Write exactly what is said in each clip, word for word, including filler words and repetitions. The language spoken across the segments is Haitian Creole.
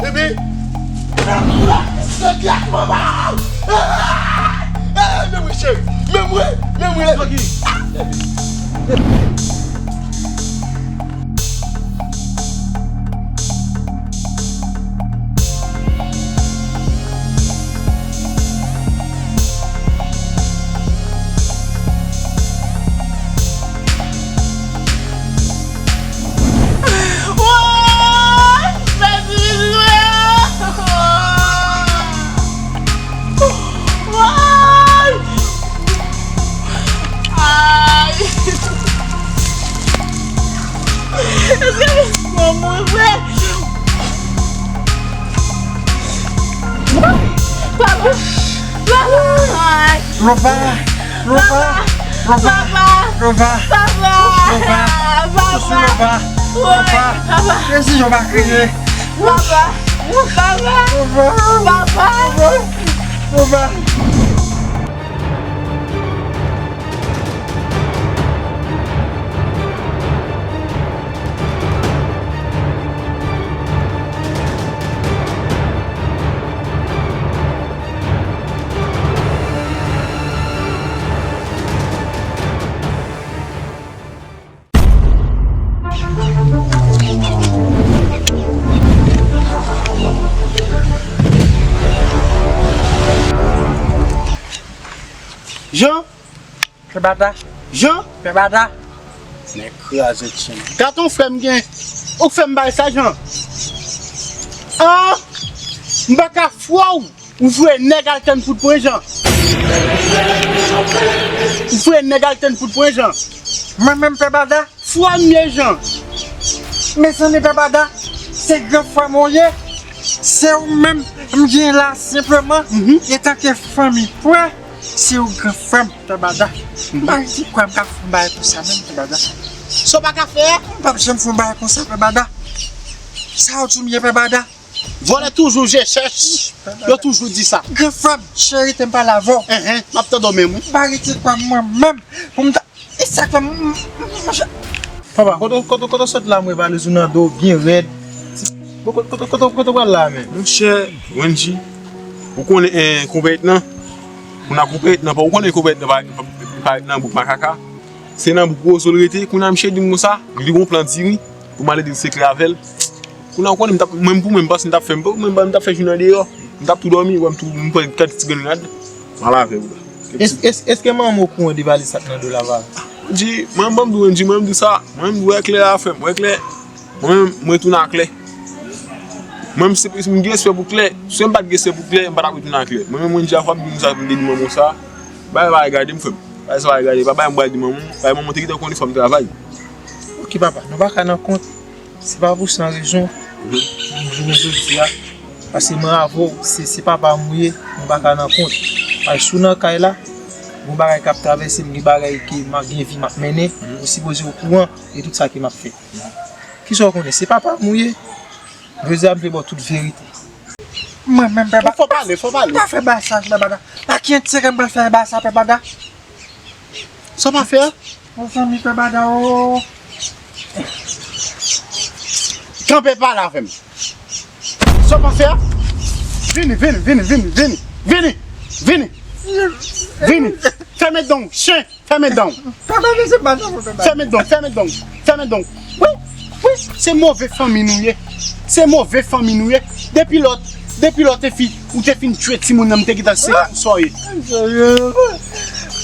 Epi, Seki ak manman! Ah! Ah! Men mwen, cheri! Men mwen! Men mwen! Seki! Woy! Mèsi Jezi! Woy! Ay! Èske mwen mouri vre? Papa! Papa! Ay! Lova! Lova! Lova! Papa! Lova! Papa! Lova! Papa! Lova! Woy! Papa! Papa! Jezi, Lova kriye! Papa! Papa! Lova! Papa! Lova! Lova! Jean? Pè Bata. Jean? Pè Bata. Nèg kraze chen. Gad on frè m gen. Ou k fè m bay sa, Jean? Ah! M pa ka fwa w. Ou voye nèg al tann poud pou Jean. Ou voye nèg al tann poud pou Jean. Mwen menm Pè Bata. Fwa m ye, Jean. Mezanmi, Pè Bata, se gran frè m ou ye. Se ou menm m gen la senpleman. Mhm. Etanke fanmi prè, se ou gran frè m, Pè Bata. Mhm. M pa rete kwè m ka fè yon bagay konsa menm, Pè Bata. Sa w pa ka fè a? M p ap janm fè yon bagay konsa, Pè Bata. Sa w di m ye, Pè Bata? Vòlè toujou je chèch. Yo toujou di sa. Gran frè m, cheri, te m pale avè w. Enhen, m ap tande w menm, wi. M pa rete kwè mwen menm pou m ta, e sa k fè m, m, m, m, Papa, kote, kote, kote w sot la, mwen valiz ou nan do, byen rèd. Bon, kote, kote, kote, kote w pral la, men? Monchè, Wendy, ou konnen, eh, konpèt nan? Ou nan konpèt nan, pa, ou konnen konpèt nan, pa, pa, pa nan bouk makaka. Se nan bouk wozo l rete, kounye a misye di m konsa, li gon plan diri, pou m al ede l sekre avè l. Kounye a ou konnen m t ap, mwen pou mwen m panse m t ap fè, m pou mwen m t ap fè jounen an deyò. M t ap tou dòmi, wè m tou, m pran kèk ti grenn rad, m al avè l. Es-, es-, èske manman w okouran de valiz sa k nan do la, papa? Di, mwen ban m di w, di, mwen m di w sa, mwen m di w wè klè la, frè m, wè klè. Mwen menm, mwen tounen aklè. Mwen menm, si, si m gen respè pou klè, si m pa t gen respè pou klè, m pa t ap retounen aklè. Mwen menm, mwen di a fwa m di nou sa, m te di manman w sa. Bagay pa regade m, frè m. Bagay sa pa regade, pa bagay m pral di manman w. Bagay manman w te gentan konnen fò m travay. Ok, papa, nou pa ka nan kont. Se pa pou san rezon. Mhm. Nou jounen jodi a. Paske mwen avè w, se, se papa m ou ye, nou pa ka nan kont. Paske si w nan kay la, gon bagay k ap travèse m, gen bagay ke m ap gen vi m ap mennen, mhm, ou sipoze okouran de tout sa ke m ap fè. Kisa w konnen? Se papa m ou ye. Jodi a, m vle ba w tout verite. Mwen menm, Pè Bata. Fò pale, fò pale. Pa fè bagay sa, Pè Bata. Pa ki enterè m pral fè bagay sa, Pè Bata. Sa w pa fè a? Mezanmi, Pè Bata, o. Kanpe pale avè m. Sa w pa fè a? Vini, vini, vini, vini, vini, vini, vini, vini. Fèmen dan w, chen. Fèmen dan w. Papa, men se pa sa, papa. Fèmen dan w, fèmen dan w, fèmen dan w. Wi, wi, se move fanmi nou ye. Se move fanmi nou ye. Depi lòt, depi lòt te fi, ou te fin tchwe timoun nan, m te gentan se pou sa w ye.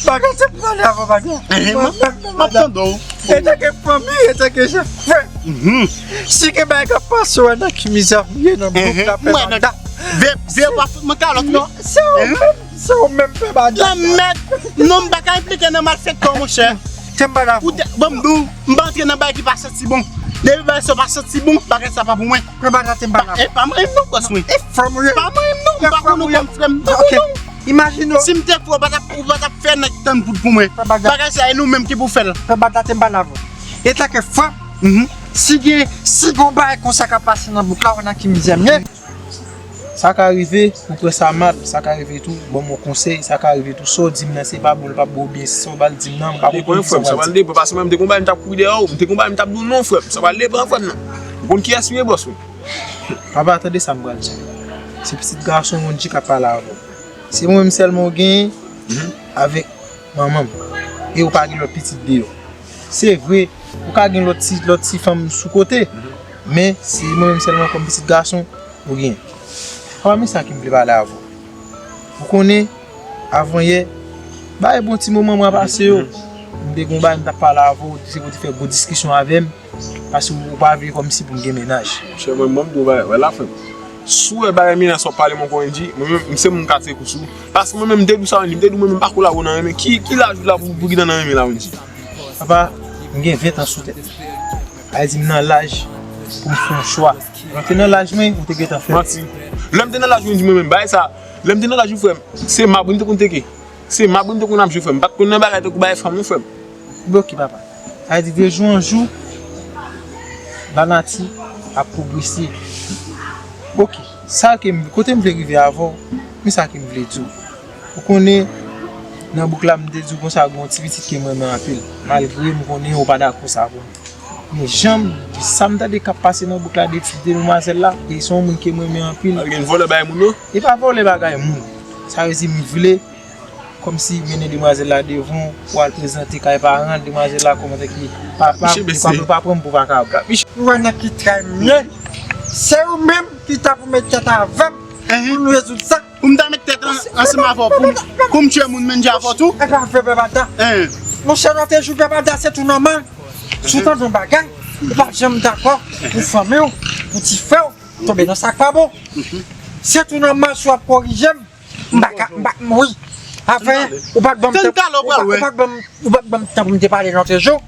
Bagay se pou pale avan bagay. Ehe, m ap, m ap tande w. Etanke fanmi, etanke je frè. Mhm. Si gen bagay k ap pase w nan ki mizè m ye nan bouk la, Pè Bata. Vye, vye w ap fout mwen kalòt, non? Se ou menm. Se ou menm, Pè Bata. Lanmèd! Non, m pa ka enplike nan malfektè, monchè. Te m pa la. Ou te, bon, m di w, m pa antre nan bagay ki pa santi bon. Depi bagay sa pa santi bon, bagay sa pa pou mwen. Pè Bata, te m pa la. E pa manyen m non, bòs mwen. E frè m ou ye. Pa manyen m non, m pa konn ou kòm frè m. M pa konn ou. Imajine w. Si m te frè w, ou pa t ap, ou pa t ap fè nèg tann poud pou mwen. Pè Bata. Bagay sa, e nou menm ki pou fè l. Pè Bata, te m pa la. Etanke frè m, si gen, si gon bagay konsa k ap pase nan bouk la, ou nan ki mizè m ye. Sa ka rive, ou pran sa mal, sa ka rive tou, ban m yon konsèy, sa ka rive tou, sa w di m nan, se pa bon, l p ap bon, oubyen sa w pral di m nan, m pa konprann sa w pral di. Sa pral depann, frè m, sa pral depann, paske mwen, m te gon bagay m t ap kouri dèyè w, m te gon bagay m t ap di w non, frè m, sa pral depann, frè m, nan. Ou konn kiyès m ye, bòs mwen? Papa, tande sa m pral di w. Se pitit gason Wendy k ap pale avè w. Se mwen menm sèlman w genyen avèk manman m. E w pa gen lòt pitit deyò. Se vre, ou ka gen lòt ti, lòt ti fanm sou kote, men se mwen menm sèlman kòm pitit gason ou genyen. Papa, men sa ki m vle pale avè w. Ou konnen, avanyè, bagay bon ti moman mwen pase yo, m te gon bagay m t ap pale avè w, se pou w te fè gwo diskisyon avè m, paske ou pa vle kòmsi pou m gen mennaj. Monchè, mwen, mwen, m di w bagay, wè la, frè m. Si w wè bagay mennaj sa w ap pale m ankò, Wendy, mwen menm, m se moun k ap tire kou sou ou. Paske mwen menm, m te di w sa, Wendy, m te di w mwen menm, m pa kolabo nan renmen. Ki, ki laj ou la pou, pou kite nan renmen la, Wendy? Papa, m gen ven tan sou tèt. Sa vle di m nan laj pou m fè yon chwa. Lè m te nan laj mwen, ou te gentan fè. Manti. Lè m te nan laj mwen, di mwen menm, bagay sa, lè m te nan laj ou, frè m, se mab wi m te konn teke. Se mab wi m te konn ap jwe, frè m. M pa t konn nan bagay tankou bagay fanm, non, frè m. Ebyen, oke, papa. Sa vle di, de jou an jou, lanati ap pwogrese. Oke, sa ke m, kote m vle rive avè w, men sa ke m vle di w. Ou konnen, nan bouk la, m te di w konsa, gen yon ti pitit ke m renmen anpil. Malgre m konnen ou pa dakò sa pou m. Men jan m, sa m tande k ap pase nan bouk la de ti demwazèl la, e se yon moun ke m renmen anpil. Al gen vòlè bagay moun, non? E pa vòlè bagay moun. Sa vle di m vle, kòmsi mennen demwazèl la devan, pou al prezante kay paran l, demwazèl la kòm antanke papa, pou papa pa pran m pou vakabon. Ou wè nan ki tray m ye? Se ou menm ki ta pou met tèt avè m pou nou rezoud sa. Pou m ta met tèt an-, ansanm avè w pou m, pou m tiye moun menm jan avè w tou? E pa vre, Pè Bada. Monchè, lòt jou, Pè Bada, se tou nòmal. Si w tande yon bagay, ou pa janm dakò pou fanmi w, pou ti frè w, tonbe nan sa k pa bon. Se tou nòmal si w ap korije m. M pa ka, m pa, wi. Afè, ou pa t ban m tan, ou pa, ou pa t ban m, ou pa t ban m tan pou m te pale lòt jou.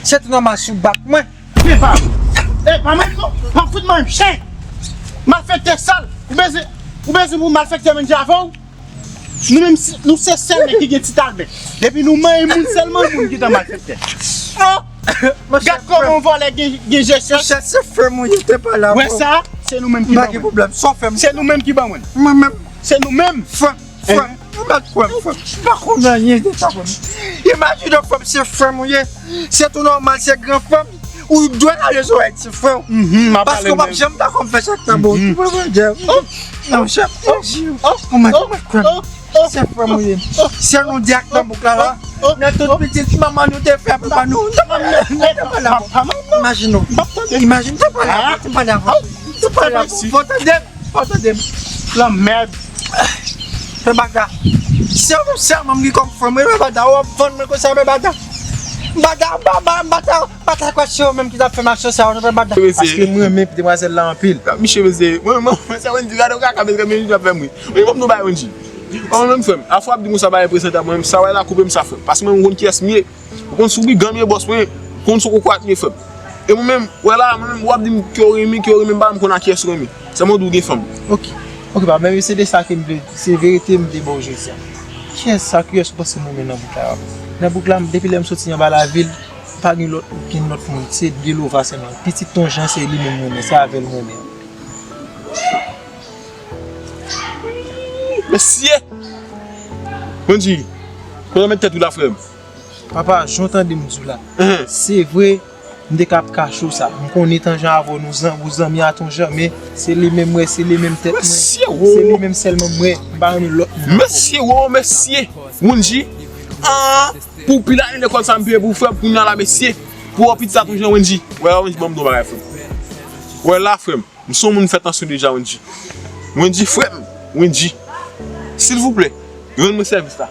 Se tou nòmal si w bat mwen. Epa, epa, mwen, pa fout mwen, chen. Malfektè sal, ou bezwen, ou bezwen pou malfektè manje avè w? Nou menm, si, nou se sèl nèg ki gen ti talbè. Depi nou manyen moun sèlman, moun gentan malfektè. Oh! Gad kòman yon vòlè gen, gen jesyon. Monchè, se frè m ou ye, te pale avè w. Wè sa, se nou menm ki ban mwen. M pa gen pwoblèm, sa w fè m. Se nou menm ki ban mwen. Mwen menm. Se nou menm. Frè m, frè m, ou mèt kwè m, frè m. M pa konn anyen de sa, frè m. Imajine w, frè m, se frè m ou ye. Se tou nòmal, se gran frè m. Ou dwe lave zòrèy ti frè w. Paske w p ap janm dakò m fè sa k ta bon. Ou konprann, Jeff? Non, chèf, ou mèt, ou mèt kwè m. Se frè m ou ye. Se nou de ak nan bouk la, la. Nan tout pitit manman nou te fè papa nou. Imajine w. Imajine w, te pale avè w, te pale avè w. Te pale avè w. Fò w tande m. Fò w tande m. Lanmèd. Pè Bada. Se ou sèlman m gen kòm frè m, wi, Pè Bada. W ap vann mwen konsa, Pè Bada. Bada, ba, ba, Bada, Bada, kwè se ou menm ki t ap fè m aksyon sa yo, non, Pè Bada. Paske m renmen demwazèl la anpil. Miche, mesye, mwen, mwen, mwen, sa Wendy, gade w kaka, mesye, men li ap fè m ri. Wi, ban m nou bay Wendy. Mwen menm, frè m, afwa w ap di konsa, bagay prezantab, mwen menm, sa w wè la, koupe m sa, frè m. Paske mwen, m konn kiyès m ye. Ou konn sou briganm ye bòs mwen, ou konn sou kokorat mwen ye frè m. E mwen menm, wè la, mwen menm, w ap di m ke w renmen, ke w renmen m pa, m konn a kiyès ou renmen. Sèlman w di w gen fanm. Oke. Oke, pa, men se de sa ke m vle, se verite m vle ba w jodi a. Kiyès sa, kiyès ou panse m renmen nan bouk la? Nan bouk la, depi lè m soti anba lavil, pa gen lòt, okenn lòt moun. Se Delova sèlman. Pitit Ton Jan, se li menm m renmen, se avè l m renmen. Mesye! Wendy, kote w met tèt ou la, frè m? Papa, jan w tande m di w la, se vre, m te ka ap kache w sa. M konnen Ton Jan avè w, nou zan-, ou zanmi a Ton Jan, men se li menm m wè, se li menm tèt mwen, se li menm sèlman m wè, m pa renmen lòt moun ankò. Mesye, wo, mesye, Wendy, ah, pou pil ane lekòl sa m peye pou frè m, kounye a la, mesye, pou wè pitit sa Ton Jan, Wendy. Wè la, Wendy, ban m di w bagay, frè m. Wè la, frè m. M se yon moun m fè tansyon deja, Wendy. Wendy, frè m, Wendy, silvouplè, rann mwen sèvis la.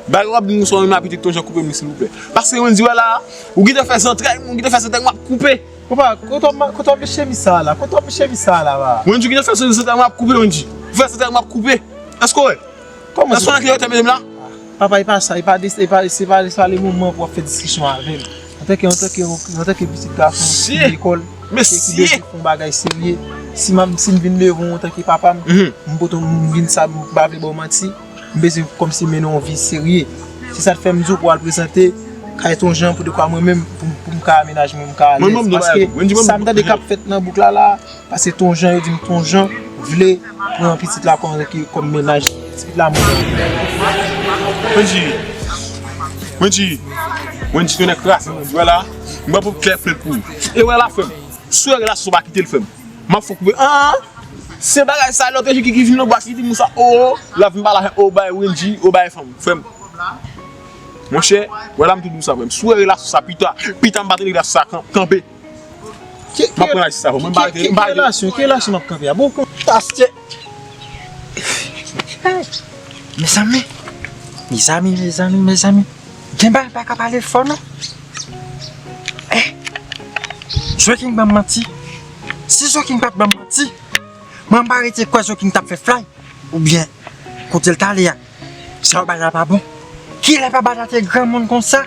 Bagay w ap di m konsa w renmen a pitit Ton Jan, koupe m li, silvouplè. Paske Wendy, wè la, ou gentan fè zantray m, ou gentan fè zantray m, w ap koupe. Papa, kote w ap, kote w ap met chemiz sa a la? Kote w ap met chemiz sa a la, papa? Wendy, ou gentan fè zantray m, w ap koupe, Wendy. Ou fè zantray m, w ap koupe. Èske w wè? Kòman sa? Èske w nan kilòt mete m la? Papa, e pa sa, e pa de, e pa, se pa, se pa le moman pou w ap fè diskisyon avè m. Antanke, antanke, antanke pitit gason ki lekòl, ki, ki bezwen fè yon bagay serye, si m, si m vin devan w antanke papa m, m poto m vin sa, m pa vle ba w manti, m bezwen kòmsi mennen yon vi serye. Se sa k fè m di w pou w al prezante kay Ton Jan pou dekwa mwen menm, pou, pou m ka amenaje mwen, m ka alèz. Paske sa m tande k ap fèt nan bouk la, la, Paske Ton Jan, yo di m Ton Jan vle pran pitit la kòm, kòm mennaj. Pitit la mwen. Wendy. Wendy. Wendy, tonnè kraze, Wendy. Wè la. M pral pot klè plent pou ou. E wè la, frè m. Si w wè relasyon sa w pa kite l, frè m. M ap fè w koupe. An, se bagay sa, lòt jou ki, ki vin nan bwa, ki di moun sa, o, o, l ap vin pale avè m, o, bay Wendy, o, bay fanm, frè m. Monchè, wè la m tou di w sa, frè m. Si w wè relasyon sa pita, pita m pa tande relasyon sa kan-, kanpe. M ap pran la jis sa, frè m. Mwen m pa rete, m pa rete. Ki relasyon, ki relasyon m ap kanpe a? Bon, kon, pastè. Mezanmi, mezanmi, mezanmi, mezanmi. Gen bagay pa ka pale fò non. Eh, Joking ban m manti. Si Joking pa t ban m manti, mwen m pa rete kwè Joking t ap fè flay. Oubyen, kote l t ale a, sa yo bay la pa bon. Kilè Pè Bada te granmoun konsa?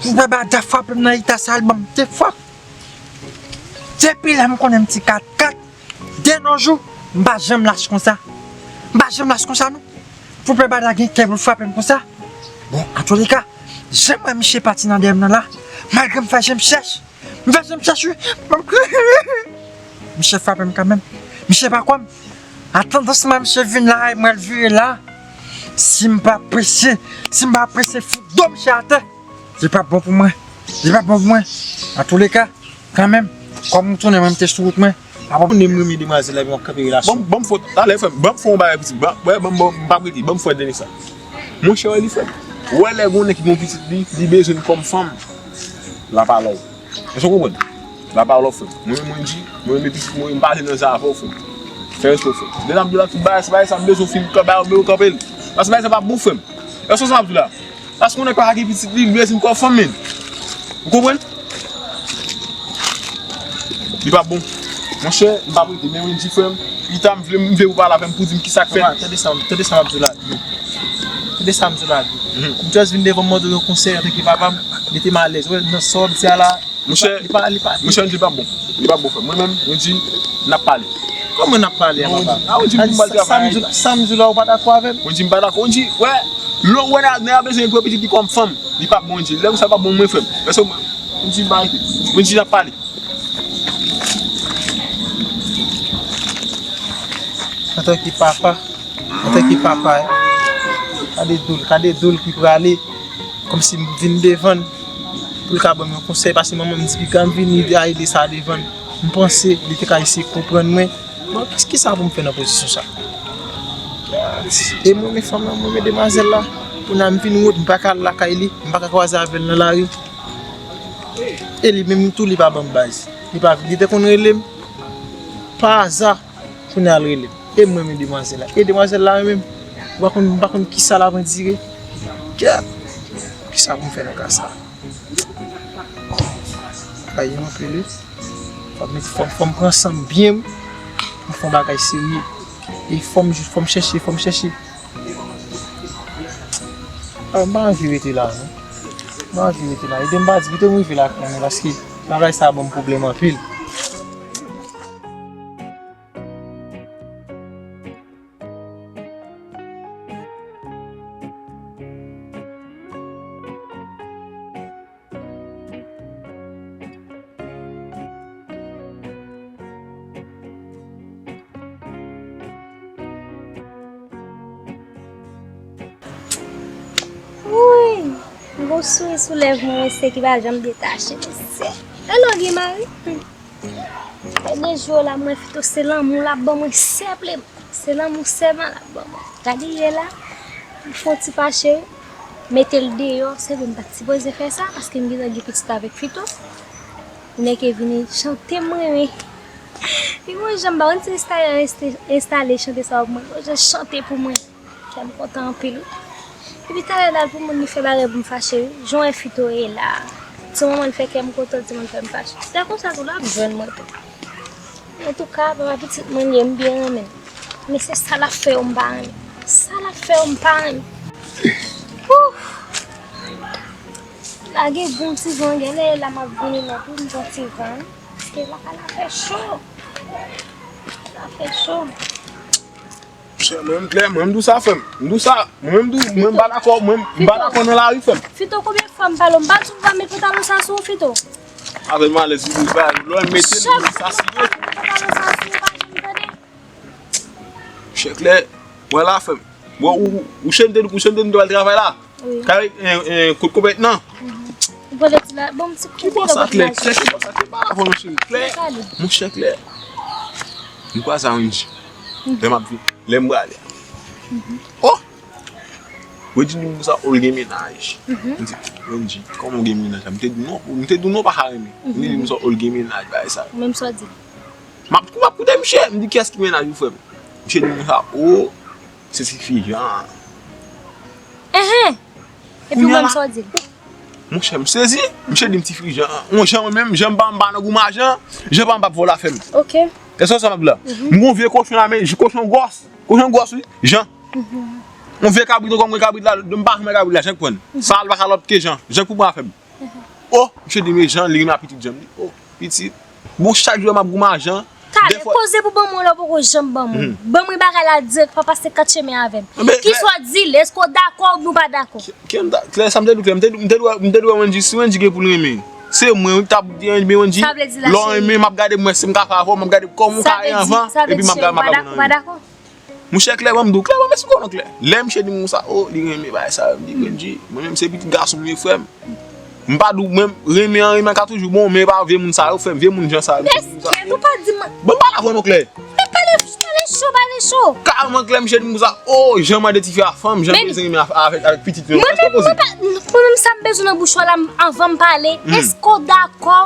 Pou Pè Bada frape m nan eta sa, l ban m de fwa. Depi lè m konnen m ti kat kat, de nos jours, m pa janm lach konsa. M pa janm lach konsa non. Pou Pè Bada gen kè pou l frape m konsa. Bon, antouleka, jan m wè misye pati nan dèyè m nan la, malgre m fè je m chèch, m fè je m chèch wi. Misye frape m kanmenm. Misye pa kwè m. An atandan misye vin la, mwen l vire la. Si m pa prese, si m pa prese fout do misye atè, li p ap bon pou mwen. Li p ap bon pou mwen. Antouleka, kanmenm, kòm m tounen, mwen m te sou wout mwen. Apa m tounen, m renmen demwazèl la, epi m ap kanpe relasyon. Ban m, ban m fè, talè, frè m, ban m fè yon bagay piti. Ban, wè, ban m, ban m, m p ap rete, ban m fè dènye sa. Monchè, wè li, frè m. Wè lè gon nèg ki gon pitit li, li bezwen m kòm fanm. La pa lòw. Èske w konprann? La pa lòw, frè m. Mwen menm, mwen di, mwen renmen pitit mwen, m pa vle nan zafè w, frè m. Fè respè w, frè m. Deja m di w la, tout bagay, se bagay sa m bezwen w fin kanpe, m bezwen w kanpe l. Paske bagay sa pa bon, frè m. Èske w sa m ap di w la? Paske yon nèg pa ka gen pitit li, li bezwen kò fanm, menm. Ou konprann? Li pa bon. Monchè, m pa prete, men Wendy, frè m, pita m vle, m vle ou pale avè m pou di m kisa k fèt. Papa, tande sa, tande sa m ap di w la, bro. Tande sa m di w la, bro. Mhm. M just vin devan m mande w yon konsèy antanke papa m, mete m alèz. Wè, nan sa w ap di a la, Monchè, li pa, li pa, li pa, monchè, Wendy pa bon. Li pa bon, frè m. Mwen menm, Wendy, n ap pale. Kòman n ap pale a, papa? A, Wendy, m di m pral travay. Sa m di w la, sa m di w la, ou pa dakò avè m? Wendy, m pa dakò. Wendy, wè, lè w wè nèg la bezwen pran pitit li kòm fanm, li pa bon, Wendy. Lè konsa, li pa bon, mwen, frè m. Èske mwen, Wendy, m pa rete. Wendy, n ap pale. Antanke papa, Antanke papa, gade doul, gade doul ki prale, kòmsi m vin devan l pou l ka ban m yon konsèy, paske manman m di piga m vini a ede sa devan l. M panse li te ka eseye konprann mwen. Bon, kisa, kisa pou m fè nan pozisyon sa? E mwen, men fanm nan, mwen, men demwazèl la. Kounye a m vin wont, m pa ka al lakay li, m pa ka kwaze avè l nan lari. E li menm tou, li pa ban m baz. Li pa, li te konn rele m pa aza. Kounye a l rele m. E m renmen demwazèl la. E demwazèl la renmen m. Ou pa konn, m pa konn kisa l ap andire. Kèt! Kisa pou m fè nan ka sa a? Bagay yo anpil wi. Fò m met, fò, fò m pran san m byen wi. Pou m fè yon bagay serye. E fò m, fò m chèche, fò m chèche. Ah, m pa anvi rete la non. M pa anvi rete la. Ede m pa di, kite m rive lakay mwen paske bagay sa a ban m pwoblèm anpil. Wouy! M gon souri sou lèv mwen, mesye, ki pa janm detache, mesye. Hello, Guy Marie. Dènye jou la, mwen Fito, se lanmou l ap ban mwen senpleman. Se lanmou sèlman l ap ban mwen. Gade yè la, m fè yon ti pa cheri, mete l deyò, se vre m pa t sipoze fè sa, paske m gentan gen pitit avèk Fito. Nèg ki vini chante m renmen. Li gon jan m pa konn si Instagram enste-, enstale chante sa pou mwen. Gon jan chante pou mwen. Kè m kontan anpil wi. Epi talè l al pou moun li fè bagay pou m fache wi. Jan w wè Fito ye la. Ti manman l fè kè m kontan, ti manman l fè m fache. Se konsa tou l ap jwenn mwen tou. Antouka, papa pitit mwen li ye, m byen renmen l. Men se sa l ap fè yo m pa renmen. Sa l ap fè yo m pa renmen. Ouf! La gen bon ti van, gen lè la m ap vini nan tou, m pran ti van. Paske lakay la fè cho. La fè cho. Monchè, mwen menm klè, mwen menm di w sa, frè m. M di w sa, mwen menm di w, mwen m pa dakò, mwen m pa dakò nan lari, frè m. Fito, konbyen fwa m pale w, m pa di w pa met pantalon sa sou ou, Fito? Avè m alèz, wi, wi, ba, lè w mete l, wi, sa siye. Chak fwa m pale w sa sou ou, pa janm tande. Chè klè, wè la, frè m. Bon, ou, ou, ou chante, ou chante, nou pral travay la. Wi. Kay, eh, eh, kout konbèt nan. Mhm. Ou pale ti la, bon, ti ki bò sa klè, klè, ki bò sa klè, pa la, non, cheri, klè. Monchè, klè. M kwaze a Wendy. Lè m ap vin, lè m prale a. Oh! Wendy di m konsa, oh, l gen mennaj. M di, Wendy, kòman w gen mennaj? M te di non, m te di non, pa ka renmen. M di konsa, oh, l gen mennaj, bagay sa. Menm sa w di. M ap, m ap koute misye, m di, kiyès ki mennaj ou, frè m? Misye di konsa, oh, se ti fi Jan an. Enhen. Epi ou menm sa w di l? Monchè, m sezi. Misye di m ti fi Jan. Yon Jan mwen menm, Jan m pa, m pa nan goumen a Jan. Jan pa, m p ap vòlò afè m. Ok. Èske w sa m ap di la? M gon vye kochon la, men kochon gwòs. Kochon gwòs, wi. Jan. Yon vye kabrit ankò, m wè kabrit la, m pa janm wè kabrit la, Jan k pran. Sa l pa ka lòt ke Jan. Jan k pou pran afè m. Oh, misye di, men Jan, li renmen a pitit Jan. M di, oh, pitit. Bon, chak jou m ap goumen a Jan. Talè, koze pou ban mwen lè w poko janm ban mwen. Ban mwen bagay la dirèk, pa pase kat chemen avè m. Kisa w di l? Èske w dakò oubyen w pa dakò? Klè, sa m te di w klè, m te di, m te di, m te di Wendy, si Wendy gen pou l renmen, se mwen wi k t ap di Wendy, men Wendy, lè w renmen, m ap gade m wè si m ka fè avè w, m ap gade kòman w ka ye anvan, epi m ap gade m ap gade w nan renmen. Monchè, klè, ban m di w, klè, ban m esplike w non, klè. Lè misye di m konsa, oh, li renmen bagay sa, m di, Wendy, mwen menm se pitit gason m ye, frè m. M pa di w, mwen, renmen an, renmen an ka toujou bon, men pa vye moun sa yo, frè m, vye moun jan sa yo, misye di m konsa. Ou pa di m. Ban m pale avè w non, klè. Men pale, pale cho, pale cho. Kalman, klè, misye di m konsa, oh, Jan mande tifi a fanm, Jan bezwen renmen avèk, avèk pitit yo. Mwen menm, mwen pa, mwen menm sa m bezwen nan bouch ou la, anvan m pale, èske w dakò?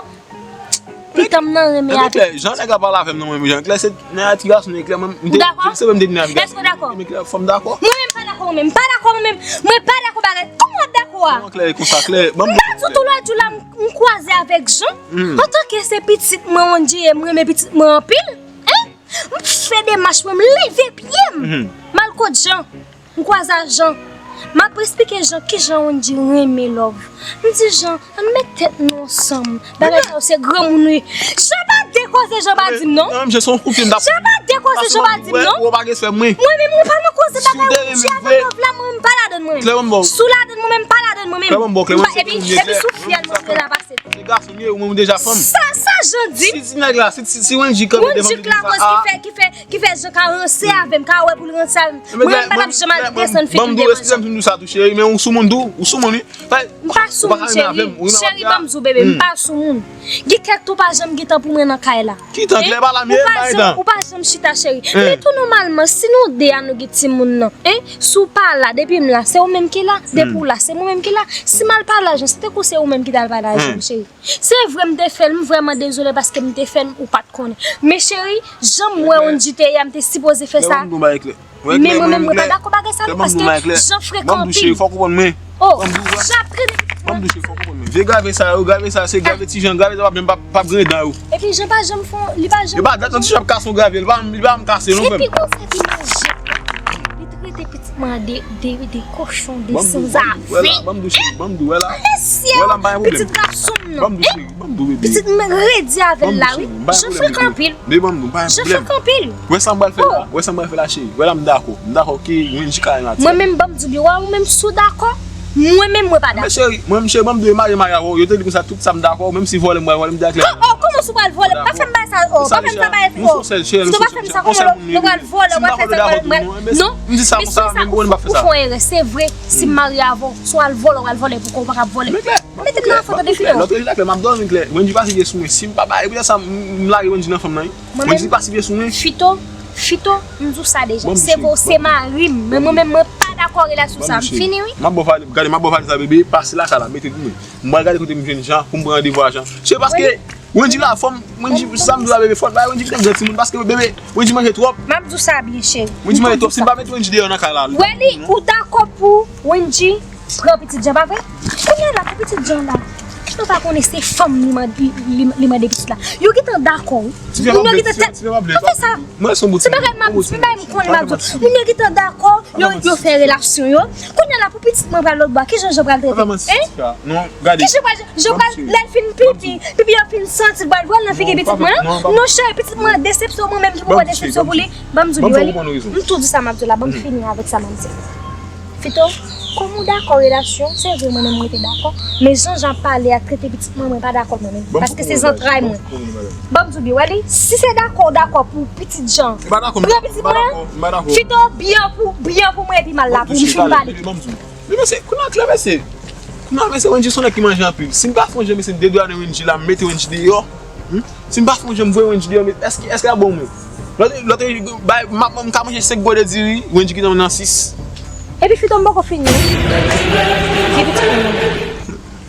Pitit m nan renmen avèk. Klè, jan nèg la pale avè m nan mwen, jan klè se nèg a ti gason nèg klè mwen, m te, se mwen m te di navigasyon. Èske w dakò? Men klè, fò m dakò. Mwen menm pa dakò, mwen menm pa dakò, mwen menm. Mwen pa dakò bagay. Kòman w ap dakò a? Kòman klè konsa klè? M pa di w tou lòt jou la, m, m kwaze avèk Jan. Antanke se pitit mwen, Wendy ye, m renmen pitit mwen anpil. Hein? M fè demach mwen, m leve pye m. M al kot Jan. M kwaze a Jan. M ap esplike Jan kijan Wendy renmen love. M di Jan, ann met tèt nou ansanm. Bagay sa yo se granmoun wi. Jan pa dekoze, Jan pa di m non. Non, misye se yon kouti m t ap. Jan pa dekoze, Jan pa di m non. Ou pa gen respè mwen. Mwen menm mwen pa nan koze bagay Wendy avèk love la, mwen menm pa ladann mwen menm. Si w ladann mwen menm, pa ladann mwen menm. Epi, epi si w fyèl mwen, se la pase. Se gason m ye, ou menm ou deja fanm. Sa, sa Jan di. Si, si nèg la, si, si, si Wendy kanpe devan pitit sa, ki fè, ki fè, ki fè Jan ka ranse avè m, ka wè pou l ranse avè m. Mwen menm m pa t ap janm al desann figi m devan Jan. Ban m di w, ban m di w, ban m di w, eskize m, m di w sa tou, cheri, men ou sou moun tou, ou sou moun wi. Ou pa sou moun, cheri. Cheri, ban m di w, bebe, m pa sou moun. Gen kèk tan ou pa janm gen tan pou mwen nan kay la. Ki tan klè pa la m ye, m pa gen tan. Ou pa janm chita, cheri. Men tou nòmalman, si nou de a nou gen timoun nan, hein, si w pa la, depi m la, se ou menm ki la. Depi w la, se mwen menm ki la. Si m al pale a Jan, se tankou se ou menm ki t al pale a Jan, cheri. Se vre m te fè l, m vrèman dezole paske m te fè l, ou pa t konnen. Men cheri, jan m wè Wendy te ye a, m te sipoze fè sa. Men mwen menm mwen pa dakò bagay sa non, paske Jan frekan anpil. Oh, Jan ap trete pitit mwen. Vye grave sa yo, grave sa, se grave ti Jan, grave sa p ap menm p ap, p ap gen dan yo. Epi Jan pa janm fè, li pa janm. E pa dat nan ti Jan ap kase yon grave, li pa, li pa janm kase non, frè m. Epi gon sa ki manje. Li trete pitit mwen de, de, de kochon, de sanzave. Wè la, ban m di w, cheri, ban m di w, wè la. Mesye, pitit gason m nan. Ban m di w, cheri, ban m di w, bebe. Pitit mwen redi avè l la, wi. Jan frekan anpil. Men ban m di w, pa gen pwoblèm. Jan frekan anpil. Wè sa m pral fè la, wè sa m pral fè la, cheri. Wè la m dakò. M dakò ke Wendy ka renmen a ti. Mwen menm, ban m di w, byen, wè ou menm si w dakò. Mwen menm, mwen pa dakò. Men cheri, mwen menm, cheri, ban m di w, e marye, marye avè w. Yo te di konsa, tout sa m dakò, menm si vòlè m pral vòlè, m di a klè. Oh, oh, kòman si w pral vòlè? Pa fè m bagay sa, oh, pa fè m sa, pa fè m sa. Si w pa fè m sa, kòman lè w pral vòlè, w pral fè sa, w pral, non, men si w sa, ou fè yon erè. Se vre, si m marye avè w, si w al vòlè, w al vòlè pou kò, ou pa ka vòlè. Mete m nan afè tande fini. Lòt jou la klè, m ap dòmi klè. Wendy pase pye sou mwen. Si m pa bay, e poutèt sa m lage Wendy nan fanm nan wi. Wendy pase pye sou mwen. Fito, Fito, m di w sa deja. Se vre, w se mari m. Men mwen menm, mwen pa dakò relasyon sa. M fini wi. M ap ba w valiz, gade, m ap ba w valiz la, bebe, pase lakay la, mete pou mwen. M pral gade kote m jwenn Jan, pou m pran randevou a Jan. Se paske Wendy la, fò m, Wendy, sa m di w la, bebe, fò l bay Wendy vin gran timoun, paske, bebe, Wendy manje twòp. M ap di w sa byen, cheri. Wendy manje twòp, si m pa mete Wendy deyò nan kay la. Wè li, ou dakò pou Wendy pran pitit Jan, pa vre? Kounye a la, pou pitit Jan la, nou pa konnen se fanm li mande, li, li, li mande pitit la. Yo gentan dakò, wi. Moun yo gentan tèt. Pa fè sa. Mwen se yon bout. Se bagay m ap di, se bagay m konnen m ap di. Moun yo gentan dakò, yo, yo fè relasyon yo. Kounye a la, pou pitit mwen pral lòtbò a, kijan Jan pral trete? Hein? Kijan pral, Jan pral, lè l fin pipi, pipi yo fin santi, l pral vòlè nan figi pitit mwen? Non, cheri, pitit mwen an desepsyon, mwen menm ki pou pran desepsyon pou li. Ban m di w, li wè li. M tou di sa m ap di w la, ban m fini avèk sa m ap di. Fito, kòm ou dakò relasyon, se vre mwen menm mwen te dakò, men jan Jan ap pale a, trete pitit mwen, mwen pa dakò mwen menm, paske se zantray mwen. Ban m di w byen, wè li, si se dakò w dakò pou pitit Jan, pran pitit mwen an, Fito, byen pou, byen pou mwen epi m al la pou m fin pale. Li mesye, kounye a klè mesye. Kounye a mesye, Wendy se yon nèg ki manje anpil. Si m pa fè yon jan mesye, m dedouannen Wendy la, m mete Wendy deyò. Si m pa fè yon jan, m voye Wendy deyò, èske, èske l ap bon mwen? Lòt, lòt, bay, m ap, m ka manje senk gode diri, Wendy kite m nan sis. Epi Fito m poko fini. Di pitit mwen non.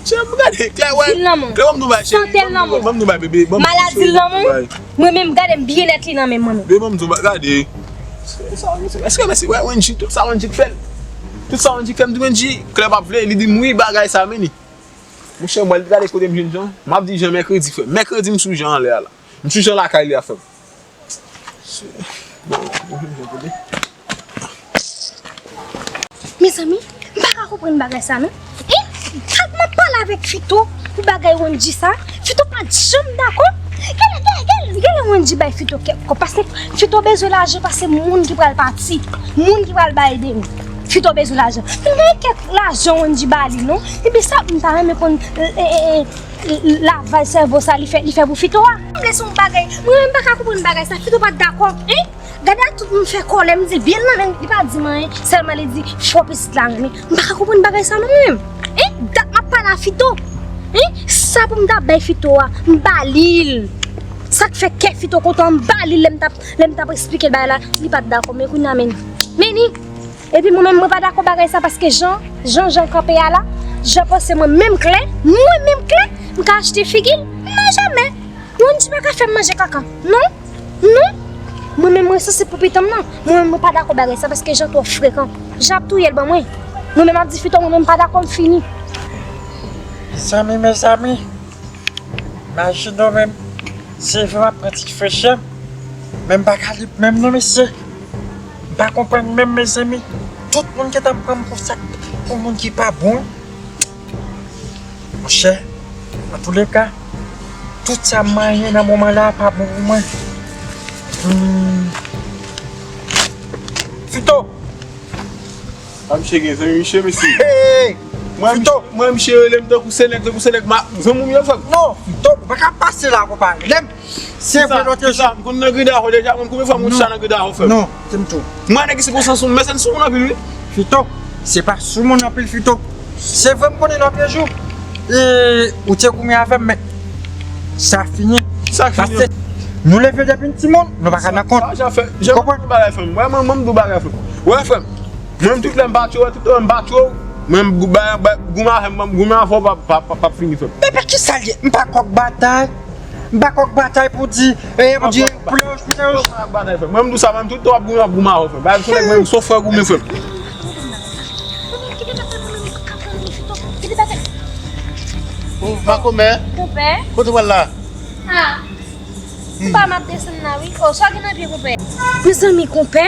Chè, m gade, Klè, wè. Dil nan men. Klè, ban m nou bay, cheri. Sante l nan men. Ban m nou bay, bebe. Maladi l nan men. Mwen menm, gade m byenèt li nan men mwen menm. Bebe, ban m nou bay, gade. Èske mèsi, wè, Wendy, tout sa Wendy k fè l. Tout sa Wendy k fè m, di Wendy, Klè p ap vle, li di m wi, bagay sa, men li. Monchè, mwen, gade kote m jwenn Jan. M ap di Jan mèkredi, frè. Mèkredi, m sou Jan anlè a la. M sou Jan lakay li a, frè m. Mezanmi, m pa ka konprann bagay sa non. E, gad m ap pale avèk Fito pou bagay Wendy sa. Fito pa t janm dakò. Gade, gade, gade, gade Wendy bay Fito kèk kòb. Paske Fito bezwen lajan, paske moun ki pral pati, moun ki pral bay de. Fito bezwen lajan. Men gen kèk lajan Wendy ba li non. Epi sa, m ta renmen konn, e, e, e, lavaj sèvo sa li fè, li fè pou Fito a. Sanble se yon bagay, mwen menm m pa ka konprann bagay sa, Fito pa t dakò, en? Gade a tout moun fè kòlè, m di byen nan men, li pa di m anyen, sèlman li di fò pitit la renmen. M pa ka konprann bagay sa non mwen menm. En? Dat m ap pale a Fito. En? Sa pou m ta bay Fito a, m ba li l. Sa k fè kè Fito kontan, m ba li l lè m t ap, lè m t ap eksplike l bagay la, li pa t dakò, men kounye a men, men ni. Epi mwen menm, mwen pa dakò bagay sa, paske jan, jan, jan kanpe a la, jan panse mwen menm Klè, mwen menm Klè, m ka achte figi l? Non, jamè. Wendy pa ka fè m manje kaka. Non, non. Mwen menm, mwen sansib pou pitit mwen nan. Mwen menm, mwen pa dakò bagay sa, paske jan twò frekan. Jan ap touye l ban mwen. Mwen menm ap di Fito, mwen menm pa dakò, m fini. Mezanmi, mezanmi. Imajine w menm, se vre m ap pran ti frechè, men m pa ka lib menm non, mesye. M pa konprann menm, mezanmi. Tout moun gentan pran m pou sa, pou moun ki pa bon. Monchè, antouleka, tout sa m manyen nan moman la pa bon pou mwen. Hmm. Fito! A, misye gen zanmi, misye, mesye. Hey! Mwen, Fito! Misye, mwen, misye rele m tankou se nèg, tankou se nèg ma, zanmi w ye, frè m. Non, Fito, ou pa ka pase la, konpa. Lè m, se vre lòt jou. M konn nan Gridahò deja, mwen, konbyen fwa moun sa nan Gridahò, frè m? Non, se m tou. Mwen, nèg ki sikonsans ou, m mèsèn sou moun anpil, wi. Fito, se pa sou moun anpil, Fito. Se vre, m konnen lòt jou. E, ou te goumen avè m, men sa fini. Sa fini. Paske nou leve depi n timoun, nou pa ka nan kont. Sa, sa fè, jan m di w bagay, frè m. Mwen, mwen, mwen, m di w bagay, frè m. Wè, frè m. Mwen menm tout lè m pa tchwe, tout lè m pa tchwe, mwen menm gou-, ba, ba, goumen avè m, goumen avè w p ap, p ap, p ap fini, frè m. Epi kisa l ye? M pa kwè k batay. M pa kwè k batay pou di, e, pou di, pou lè, pou lè. Mwen menm tou sa, mwen menm tout lè w ap goumen, w ap goumen avè w, frè m. Bagay m se nèg mwen menm, se yon frè goumen, frè m. Makomè. Konpè. Kote w al la? Ah. M pa m ap desann la, wi. Oh, sa w gen nan pye, konpè? Mezanmi, konpè.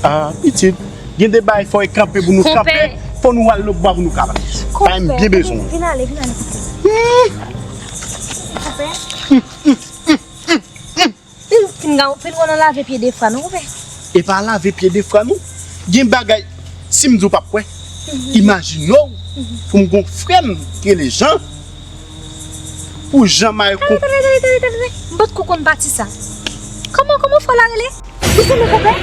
Ah, pitit, gen de bagay fò e kanpe pou nou kanpe, fò nou al lòtbò pou nou ka pale. Bay m byen bezwen. Vin ale, vin ale. Konpè. Fin, fin, fin nan lave pye de fwa, non, konpè? E pa lave pye de fwa, non. Gen bagay, si m di w p ap kwè, imajine w, pou m gon frè m ki rele Jan, pou Jan may ko. Tande, tande, tande, tande, tande. M potko konn pati sa. Kòman, kòman frè w la rele? Mezanmi, konpè,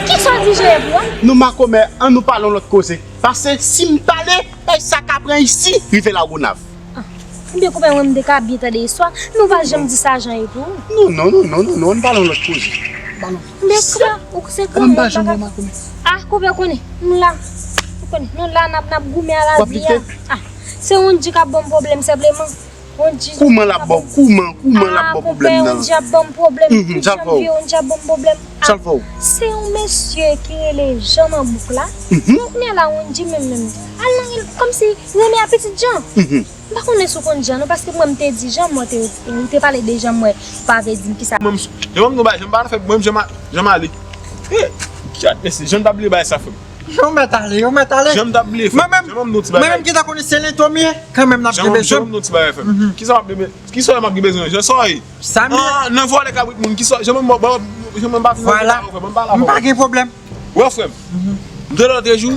kisa w di Jeye pou a? Non, makomè, an nou pale yon lòt koze. Paske si m pale, bay sa ka pran isi, rive Lagonav. Ah. Ebyen, konpè, mwen, m te ka byen tande istwa, men w pa janm di sa Jan ye pou ou. Non, non, non, non, non, non, ann pale yon lòt koze. Ebyen, konpè, ou se granmoun, m pa ka. Ah, konpè, konnen, nou la. Ou konnen, nou la, n ap, n ap goumen a lavi a. Ah, se Wendy k ap ban m pwoblèm senpleman. Wendy. Kouman l ap ba w, kouman, kouman l ap ba w pwoblèm nan? Ah, konpè, Wendy ap ban m pwoblèm. Tout jan m vire, Wendy ap ban m pwoblèm. Sa l fè w? Se yon mesye ki rele Jan nan bouk la. Donk, kounye a la, Wendy menm, menm, al nan, kòmsi, renmen a pitit Jan. M pa konnen si w konn Jan non, paske mwen m te di Jan, mwen te, ou te pale de Jan, mwen pa vle di m kisa. Mwen, m, jan m nou bay, jan m pa fè, mwen, jan m, jan m ale. Eh, chat, mesye, jan m ta bliye bay sa, frè m. Yo mèt ale, yo mèt ale. Jan m ta bliye, frè m. Mwen menm, jan m nou ti bagay. Mwen menm ki ta konnen se Lento m ye, kanmenm n ap gen bezwen. Jan m nou ti bagay, frè m. Kisa w ap bebe, kisa w ap gen bezwen? Jan sa w ye? Sa m ye. Ah, nan vòlè kabrit moun, kisa, jan m, jan m pa fin nan bagay, frè m, m pa la, frè m. M pa gen pwoblèm. Wè, frè m. M te lòt jou,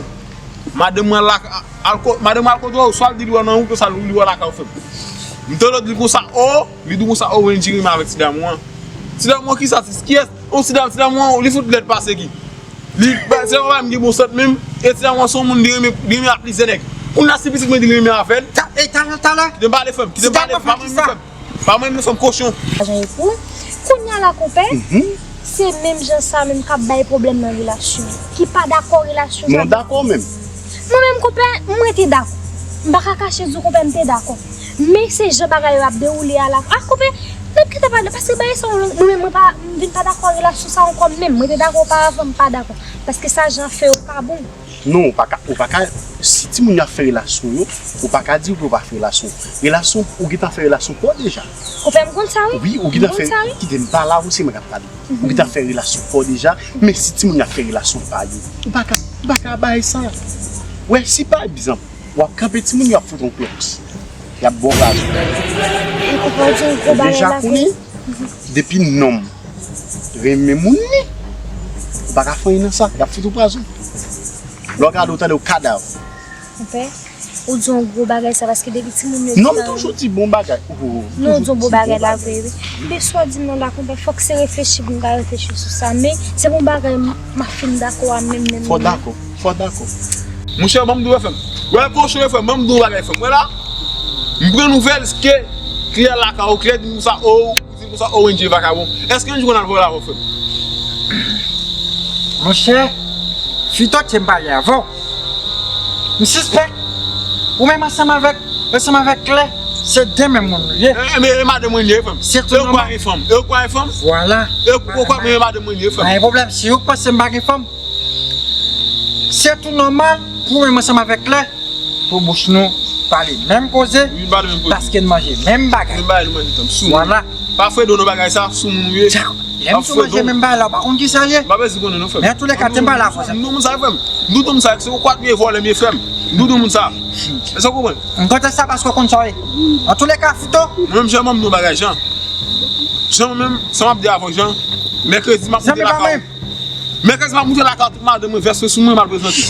madanm mwen al, al ko-, madanm mwen al kote w, swa l di li wè nan wout, swa l di li wè lakay w, frè m. M te lòt li konsa, o, li di konsa, o, Wendy renmen avèk ti dam ou an. Ti dam ou an, kisa, ti, kiyès? O, ti dam, ti dam ou an, li fout lèd pase ki? Li, ba, ti dam ou an pa menm gen bon sant menm, e ti dam ou an se yon moun li renmen, li renmen ak plizyè nèg. Kounye a si pitit mwen di li renmen avè l. Ta, e, talè, talè. Kite m pale, frè m, kite m pale, pa mwen menm, frè m. Pa mwen menm, frè m, kochon. Kounye a la, konpè, Se menm jan sa menm k ap bay pwoblèm nan relasyon an, ki pa dakò relasyon sa. Mwen dakò menm. Mwen menm, konpè, mwen te dakò. M pa ka kache di w, konpè, m te dakò. Men se jan bagay yo ap dewoule a la. A, konpè, n ap kite pale, paske bagay sa, mwen menm, mwen pa, m vin pa dakò relasyon sa ankò menm. Mwen te dakò oparavan, m pa dakò. Paske sa jan fè yo pa bon. Non, ou pa ka, ou pa ka, si timoun yo ap fè relasyon yo, ou pa ka di yo pou yo pa fè relasyon. Relasyon, ou gentan fè relasyon pa w deja. Konpè, m konn sa, wi. Wi, ou gentan fè, kite m pale avè w, se mwen k ap pale. Ou gentan fè relasyon pa w deja, men si timoun yo ap fè relasyon pa yo, ou pa ka, ou pa ka bay sa. Wè, si pa egzanp, w ap kanpe timoun yo ap fout yon klòks. Y ap bon gaz. Ou deja konnen, depi nonm renmen moun li, ou pa ka fè anyen nan sa, y ap fout ou pwazon. Lè w gade, ou tande w kadav. Konpè, ou di yon gwo bagay sa, paske depi timoun yo... Non, m toujou di bon bagay. Non, ou di yon bon bagay la vre, wi. Men sa w di m nan la, konpè, fòk se reflechi pou m ka reflechi sou sa. Men se bon bagay m, m ap fin dakò a menm, menm, menm. Fò dakò, fò dakò. Monchè, ban m di w, frè m. Wè, pwochen, frè m, ban m di w yon bagay, frè m. Wè la, m pran nouvèl ke kliyè lakay ou, kliyè di m sa, o, di m sa, o, Wendy vakabon. Èske Wendy konn al vòlè avè w, frè m? Monchè, Fito, te m pale avè w. M sispèk ou menm ansanm avèk, ansanm avèk Klè, se de menm moun nou ye. E, e, e madanm mwen li ye, frè m. Se tou nòmal. E ou kwè e fanm? E ou kwè e fanm? Vwala. E ou kwè e madanm mwen li ye, frè m? Pa gen pwoblèm, si ou panse m pa gen fanm, se tou nòmal pou ou menm ansanm avèk Klè, pou bouch nou pale menm koze, paske n manje menm bagay. Vwala. Pa fredo nan bagay sa, sou moun ou ye. Lè m sou manje menm bagay la, ou pa konn kisa l ye. M pa bezwen konnen non, frè m. Men antouleka, te m pale avè w sa. M di w moun sa, frè m. M di w moun sa, se ou kwat m ye vòlè m ye, frè m. M di w moun sa. Èske w konprann? M kontan sa paske w konn sa w ye. Antouleka, Fito. Mwen menm, Jan, ban m di w bagay, Jan. Jan, mwen menm, sa m ap di avè w, Jan. Mèkredi, m ap moute lakay ou. Mèkredi, m ap moute lakay ou, tout madanm mwen, vès mwen sou mwen, m al prezante.